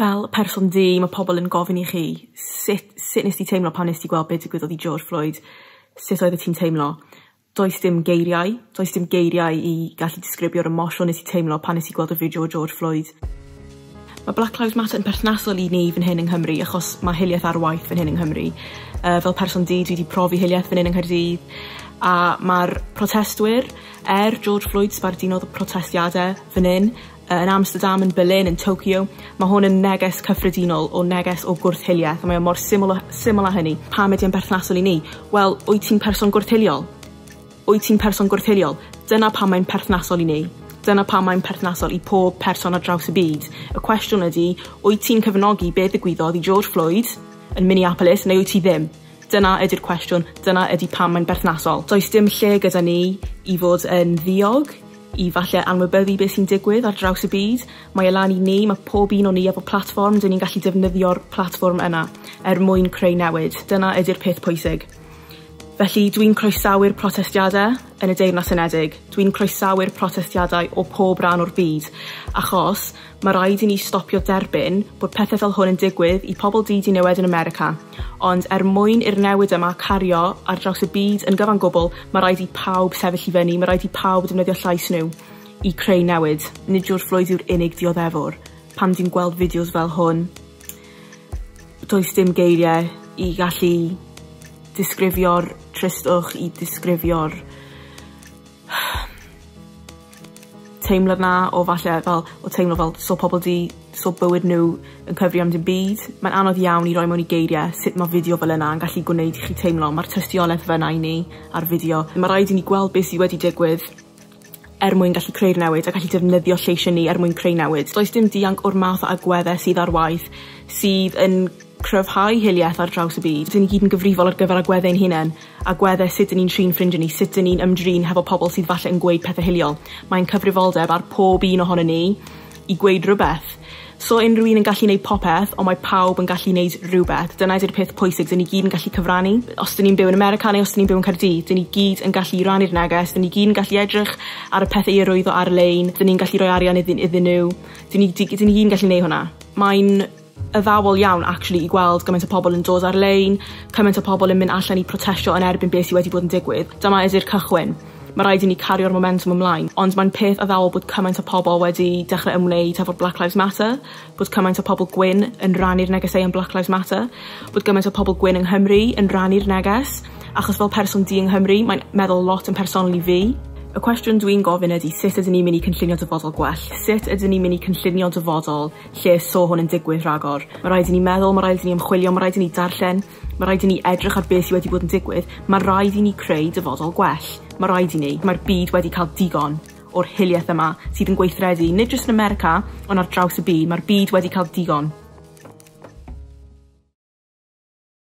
Fel person du, mae pobl yn gofyn i chi sut nes ti teimlo pan nes ti gweld beth digwyddodd i George Floyd? Sut oeddet ti'n teimlo? Does dim geiriau. Does dim geiriau i gallu disgrifio'r emosiwn nes i teimlo pan nes i gweld y fideo o George Floyd. Mae Black Lives Matter yn perthnasol i ni fan hyn yng Nghymru achos mae hiliaeth ar waith fan hyn yng Nghymru. Fel person du, dwi wedi profi hiliaeth fan hyn yng Nghaerdydd, a mae'r protestwyr er George Floyd sbardunodd y protestiadau fan hyn, yn Amsterdam, yn Berlin, yn Tokyo. Mae hwn yn neges cyffredinol o neges o gwrth-hiliaeth, a mae o mor syml â hynny. Pam ydy e'n berthnasol i ni? Wel, wyt ti'n person gwrth-hiliol? Wyt ti'n person gwrth-hiliol? Dyna pam mae'n perthnasol i ni. Dyna pam mae'n perthnasol i pob person ar draws y byd. Y cwestiwn ydy, wyt ti'n cefnogi beth ddigwyddodd i George Floyd yn Minneapolis, neu wyt ti ddim? Dyna ydy'r cwestiwn, dyna ydy pam mae'n berthnasol. Does dim lle gyda ni i fod yn ddiog, i falle anwybyddu beth sy'n digwydd ar draws y byd. Mae e lan i ni, mae pob un o ni efo platfform, dyn ni'n gallu defnyddio'r platfform yna er mwyn creu newid. Dyna ydy'r peth pwysig. Felly dwi'n croesawu'r protestiadau yn y Deyrnas Unedig. Dwi'n croesawu'r protestiadau o pob rhan o'r byd, achos mae rhaid i ni stopio derbyn bod pethau fel hwn yn digwydd i pobl du diniwed yn America. Ond er mwyn i'r newid yma cario ar draws y byd yn gyfan gwbl, mae rhaid i pawb sefyll i fyny, mae rhaid i pawb defnyddio llais nhw i creu newid. Nid George Floyd yw'r unig dioddefwr. Pan dwi'n gweld fideos fel hwn, does dim geiriau i gallu disgrifio'r tristwch, i disgrifio'r teimlad na o falle fel, o teimlo fel so pobl di, so bywyd nhw yn cyfri am dim byd. Mae'n anodd iawn i roi mewn i geiriau sut mae fideo fel yna yn gallu gwneud i chi teimlo. Mae'r tystiolaeth fyna i ni ar fideo. Mae rhaid i ni gweld beth sydd wedi digwydd er mwyn gallu creu'r newid a gallu defnyddio lleisiau ni er mwyn creu newid. Does dim dianc o'r math o agweddau sydd ar waith sydd yn cryfhau hiliaeth ar draws y byd. Dyn ni gyd yn gyfrifol ar gyfer agweddau ein hunain, agweddau sut dyn ni'n trin ffrindiau ni, sut dyn ni'n ymdrin hefo pobl sydd falle yn gweud pethau hiliol. Mae'n cyfrifoldeb ar pob un ohono ni i gweud rhywbeth. So unrhyw un yn gallu gwneud popeth, ond mae pawb yn gallu gwneud rhywbeth. Dyna ydy'r peth pwysig, dyn ni gyd yn gallu cyfrannu. Os dyn ni'n byw yn America neu os dyn ni'n byw yn Caerdydd, dyn ni gyd yn gallu rannu'r neges, dyn ni gyd yn gallu edrych ar y pethau i arwyddo ar-lein, dyn ni'n gallu rhoi arian iddyn nhw, dyn ni gyd yn gallu gwneud hwnna. Mae'n addawol iawn, actually, i gweld gymaint o pobl yn dod ar-lein, cymaint o pobl yn mynd allan i protestio yn erbyn beth sydd wedi bod yn digwydd. Dyma ydy'r cychwyn. Mae rhaid i ni cario'r momentum ymlaen. Ond mae'n peth addawol bod cymaint o pobl wedi dechrau ymwneud hefo'r Black Lives Matter, bod cymaint o pobl gwyn yn rannu'r negeseuon Black Lives Matter, bod gymaint o pobl gwyn yng Nghymru yn rannu'r neges, achos fel person du yng Nghymru, mae'n meddwl lot yn personol i fi. Y cwestiwn dwi'n gofyn ydy, sut ydyn ni'n mynd i cynllunio dyfodol gwell? Sut ydyn ni'n mynd i cynllunio dyfodol lle so hwn yn digwydd rhagor? Mae rhaid i ni meddwl, mae rhaid i ni ymchwilio, mae rhaid i ni darllen, mae rhaid i ni edrych ar beth sydd wedi bod yn digwydd. Mae rhaid i ni creu dyfodol gwell. Mae rhaid i ni. Mae'r byd wedi cael digon o'r hiliaeth yma sydd yn gweithredu, nid jyst yn America, ond ar draws y byd. Mae'r byd wedi cael digon.